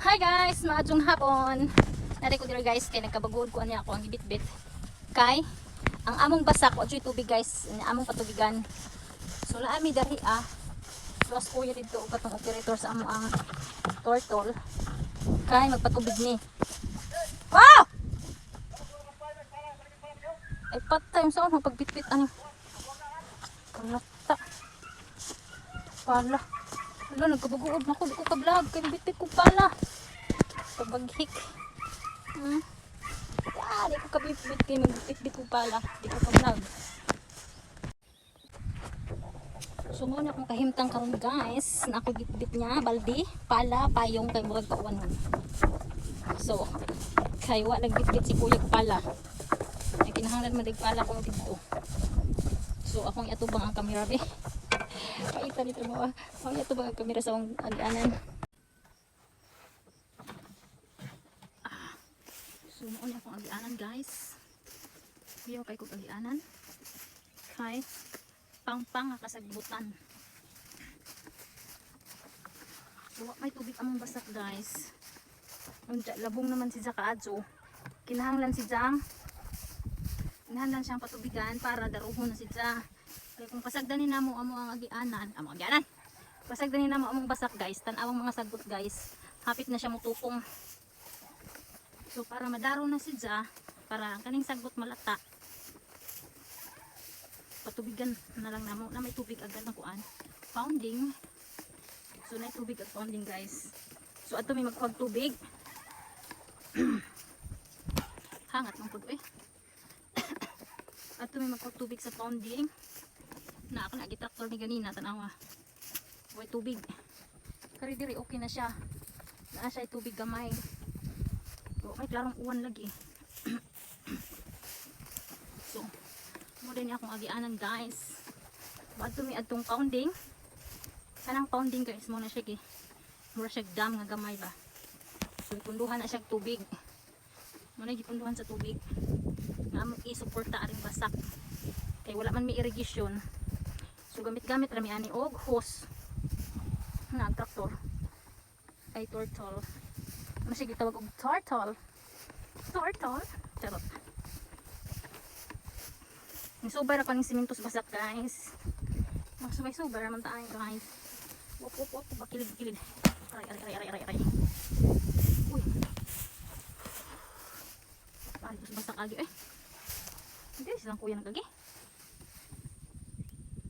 Hi guys, maadjong hapon. Nari ko diri guys kay nagkabaguod ko ani ako ang gibitbit. Kay ang among basak wa jud tubig guys, ang among patubigan. So laami diri ah. Plus kuya didto og katong operator sa amo ang turtle. Kay magpatubig ni. Wow! Ay patay yung saan pagbitbit ani. Kalata. Pala. Wala, nagkabaguod na ko. Di ko ka-vlog. Kaya bitbit ko pala. Pabaghik. Ah, di ko kabitbit. Kaya magbitbit ko pala. Di ko ka-vlog. So, muna akong kahimtang karon guys. Na ako bitbit niya. Baldi. Pala. Payong. Kay murag kauwanon. So, kay wa nagbitbit si kuya ko pala. Ay kinahanglan man dig pala ko dito. So, akong iatubang ang kamera be. Paita nito mo ah. Akong iatubang ang kamera sa akong agianan. Ah. So, mao ni akong agianan guys. Kuya kay kog agianan. Kay pangpang nga kasagbutan. So, wa may tubig among basak guys. Unja, labong naman si Zaka adyo. Kinahanglan si Jang. Kinahanglan siyang patubigan para daruhon na si Ja. Kaya kung pasagdanin namo amo ang agianan, amo agianan. Pasagdanin namo among basak guys, tan-awang mga sagbot guys. Hapit na siya mutupong. So para madaro na si Ja, para ang kaning sagbot malata. Patubigan na lang namo na may tubig agad na kuan. Pounding. So na tubig at pounding guys. So ato may magkuhag tubig. Hangat man pud eh. Ato may magkuhag tubig sa pounding. Na ako na traktor ni ganina tanawa. Way tubig. Kari diri okay na siya. Naa siya tubig gamay. So, may klarong uwan lagi. So, mo din akong agianan guys. Adto mi adtong pounding. Kanang pounding guys mo na siya gi. Mura siya dam nga gamay ba. So gipunduhan na siya og tubig. Mo na gipunduhan sa tubig. Nga among isuporta aring basak. Kay wala man may irrigation. So gamit-gamit ra mi ani og hose na ang traktor. Ay turtle. Ano siya gitawag og turtle? Turtle? Charot. Nisubay ra ko ning simento sa basak guys. Magsubay-subay ra man ta ani guys. Wop wop wop bakilid kilid. Aray aray aray aray aray aray. Uy. Ay, basak agi eh. Hindi silang kuya nagagi.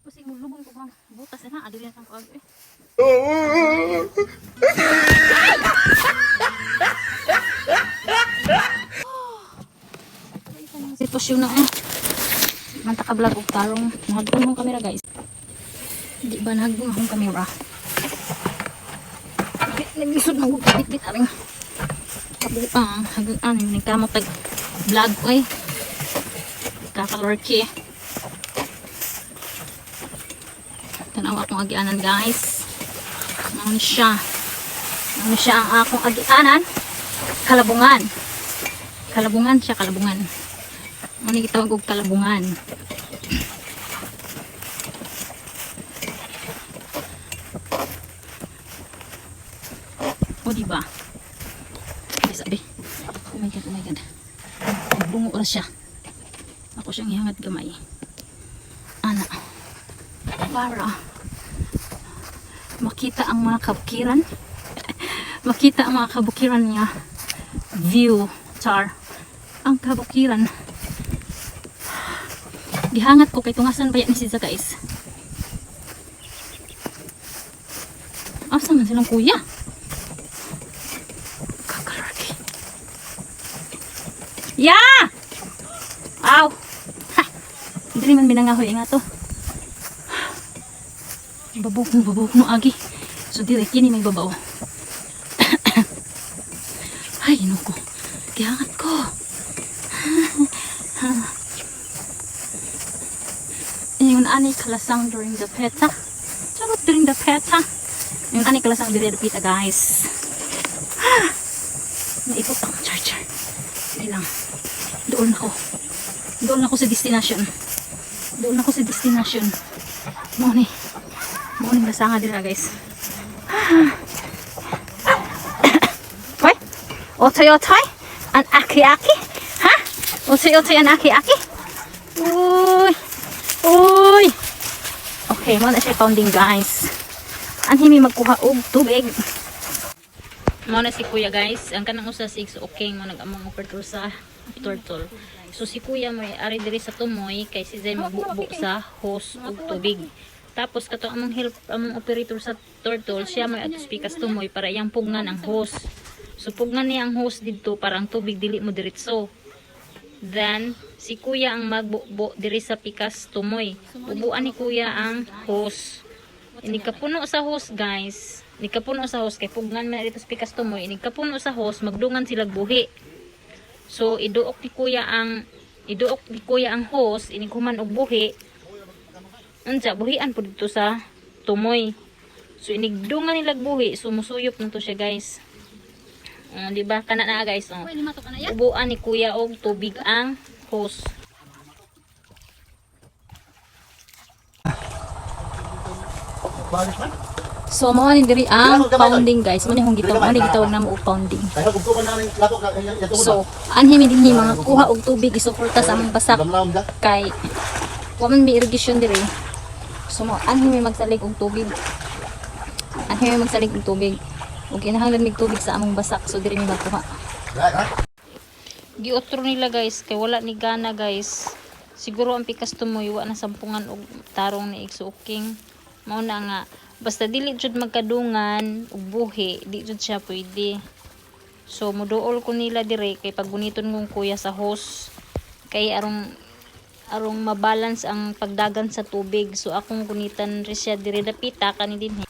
Kasi mulubong ko bang butas na adili na ko agi eh. Sitwasyon na eh. Manta ka vlog og tarong nahagpon akong kamera guys. Di ba nahagpon akong kamera? Naglisod man gud bit aring kabuang hanggang ano yung nagkamot tag vlog oy. Kakalorki. Tanaw akong agianan guys. Ano siya? Ano siya ang akong agianan? Kalabungan. Kalabungan siya, kalabungan. Ano gitawag og kalabungan? O di ba? Ay sabi. Oh my God, oh my God. Bungo ra siya. Ako siyang ihangat gamay. Ana. Para makita ang mga kabukiran. Makita ang mga kabukiran niya. View. Char. Ang kabukiran. Gihangat ko kay tungasan ba yan ni siya guys. Asa man silang kuya? Kakalorki. Ya! Aw! Ha! Hindi man binangahoy nga to. Babok mo, babok mo, agi. So, dire, kini may babaw. Ay, ko. Gihangat ko. Yung ani kalasang during the peta. Charot during the peta. Yung ani kalasang during the pita, guys. Naipot ang charger. Sige lang. Doon ako. Doon ako sa destination. Doon ako sa destination. Mo ni. Mo ni lasanga dira guys. Otoy-otoy? Ang aki-aki? Ha? Otoy-otoy ang aki-aki? Uy! Uy! Okay, mao na siya pounding, guys. Anhi mi magkuha og tubig. Mao na si kuya, guys. Ang kanang usa si okay mo nag-among turtle sa turtle. So si kuya mo ari diri sa tumoy kay si Zay magbubo sa hose og tubig. Tapos kato among help among operator sa turtle, siya may ato pikas tumoy para iyang pugnan ang hose. So pugnan niya ang hose didto para ang tubig dili mo diretso. Then, si kuya ang magbubo diri sa pikas tumoy. Bubuan ni kuya ang hose. Inig kapuno sa hose, guys. Inig kapuno sa hose kay pugnan man dito sa pikas tumoy. Inig kapuno sa hose, magdungan sila buhi. So iduok ni kuya ang hose, inig human og buhi. Unsa buhian po dito sa tumoy. So inig dungan nila buhi, sumusuyop na to siya, guys. Oh, di ba? Kana na, guys, oh. Ubuan ni kuya og tubig ang hose. So mao ni diri ang pounding, guys. Mao ni hong gitawag, mao ni gitawag namo og pounding. So, anhi mi dinhi mga kuha og tubig isuporta sa among basak kay wa man may irrigation diri. So mo anhi mi magsalig og tubig. Anhi mi magsalig og tubig. Ug kinahanglan mig tubig sa among basak, so diri mi magkuha. Giotro nila, guys, kay wala ni gana, guys. Siguro ang pikas tumoy wa na sampungan og tarong ni igsuoking. Mao na nga basta dili jud magkadungan og buhi, di jud siya pwede. So muduol ko nila dire kay pagguniton kong kuya sa hose kay arong arong mabalance ang pagdagan sa tubig. So akong gunitan ri siya dire dapita kani dinhi.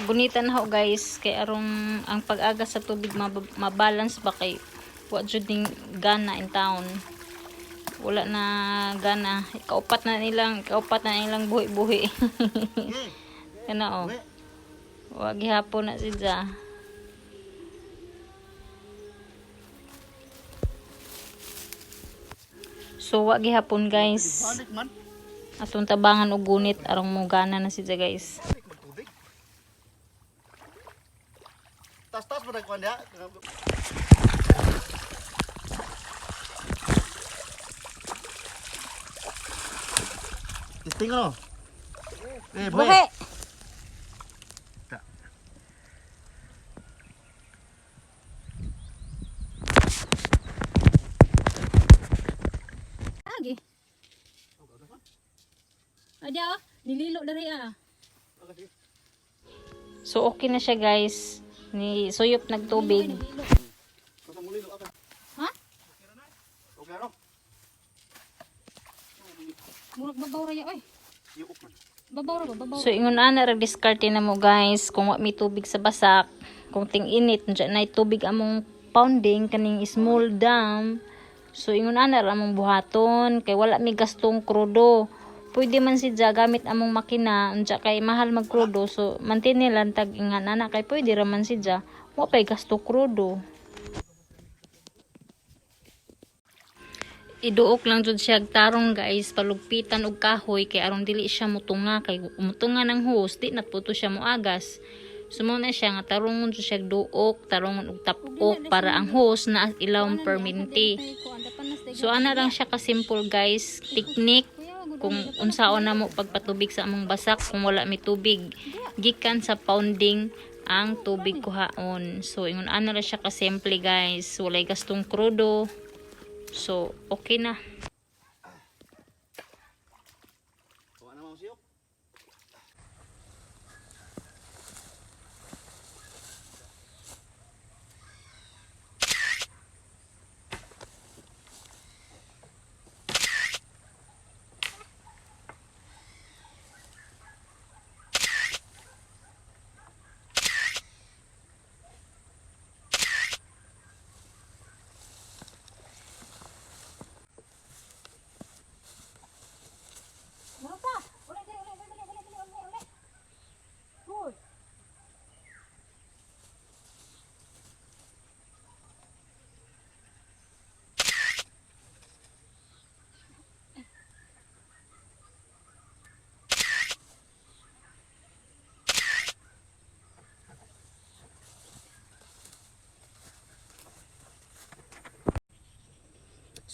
Gunitan ho, guys, kay arong ang pag-agas sa tubig mabalance ba kay wa jud ning gana in town. Wala na gana. Ikaupat na nilang buhi-buhi. Kana oh. Wa gihapon na si Ja. So wa gihapon, guys. Atong tabangan og gunit arong mo gana na si Ja, guys. Tas-tas mo nagkuhan niya. Testing ko no? Eh, boy. Buhi. Ta. Agi. Adya oh, nililo diri ah. So okay na siya, guys. Ni suyop nagtubig. Ha? Okay no? Murag babaw ra ya oy. Iuok man. Babaw ra ba? Babaw. So ingon ana ra diskarte na mo, guys, kung wa may tubig sa basak, kung ting init dyan na tubig among pounding kaning small dam. So ingon ana ra among buhaton kay wala mi gastong krudo. Pwede man si Ja gamit among makina unja kay mahal magkrudo, so mantin lang tag ingan ana kay pwede ra man si Ja. Wa pay gasto krudo. Iduok lang jud siya og tarong, guys, palugpitan og kahoy kay aron dili siya mutunga, kay mutunga ng hose di na puto siya moagas. So mao na siya nga tarungon jud siya og duok, tarungon og tapok para ang hose na ilawom perminti. So ana lang siya ka simple, guys, technique kung unsaon na mo pagpatubig sa among basak kung wala mi tubig gikan sa pounding ang tubig kuhaon. So ingon ana ra siya ka simple, guys, walay gastong krudo. So, okay na. Kuha na mga siyok.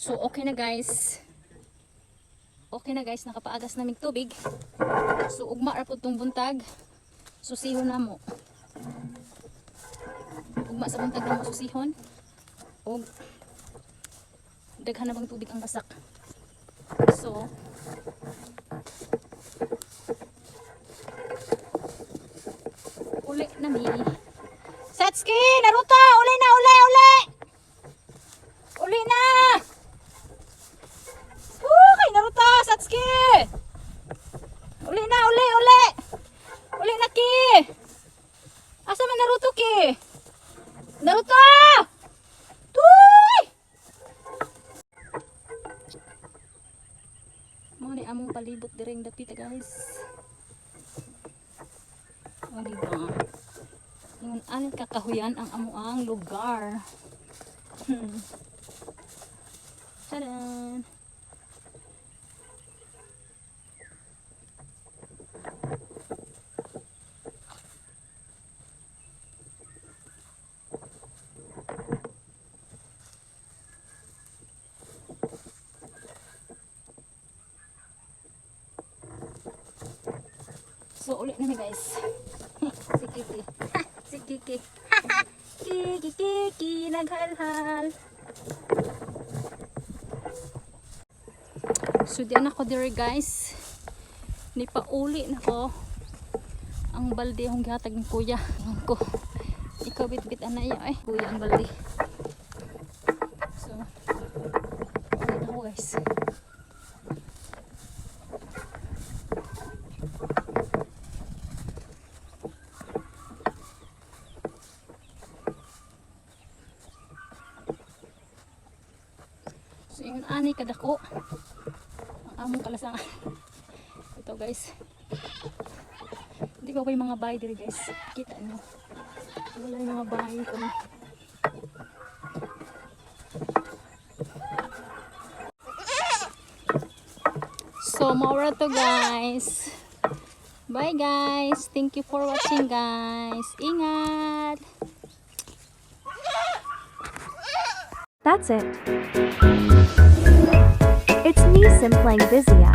So okay na, guys. Okay na, guys, nakapaagas naming tubig. So ugma ra pud tong buntag. Susihon na mo. Ugma sa buntag na mo susihon. Og daghan na bang tubig ang basak. So uli na mi. Satsuki! Naruto! Uli na! Uli! Uli! Uli na! Woo! Kay Naruto! Satsuki! Uli na! Uli! Uli! Uli na, Ki! Asa man Naruto, Ki? Naruto! Tuy! Mao ni among palibot direng dapita, guys. O, diba? Ingon ani kakahuyan ang amuang lugar. Tadan! So, ulit na mi, guys. Si Kiki. Si Kiki. Kiki, Kiki, naghalhal. So, diyan ako dire, guys. Ni pauli na ko ang balde akong gihatag ni kuya. Ingon ko. Ikaw bit-bit ana iya eh. Kuya ang balde. So, ulit na ako, guys. So, ingon ani kadako ang among kalasangan. Ito, guys. Hindi pa yung mga bahay diri, guys. Kita nyo. Wala yung mga bahay ko. So, mao ra to, guys. Bye, guys. Thank you for watching, guys. Ingat! That's it. It's me, Simplang Vizia.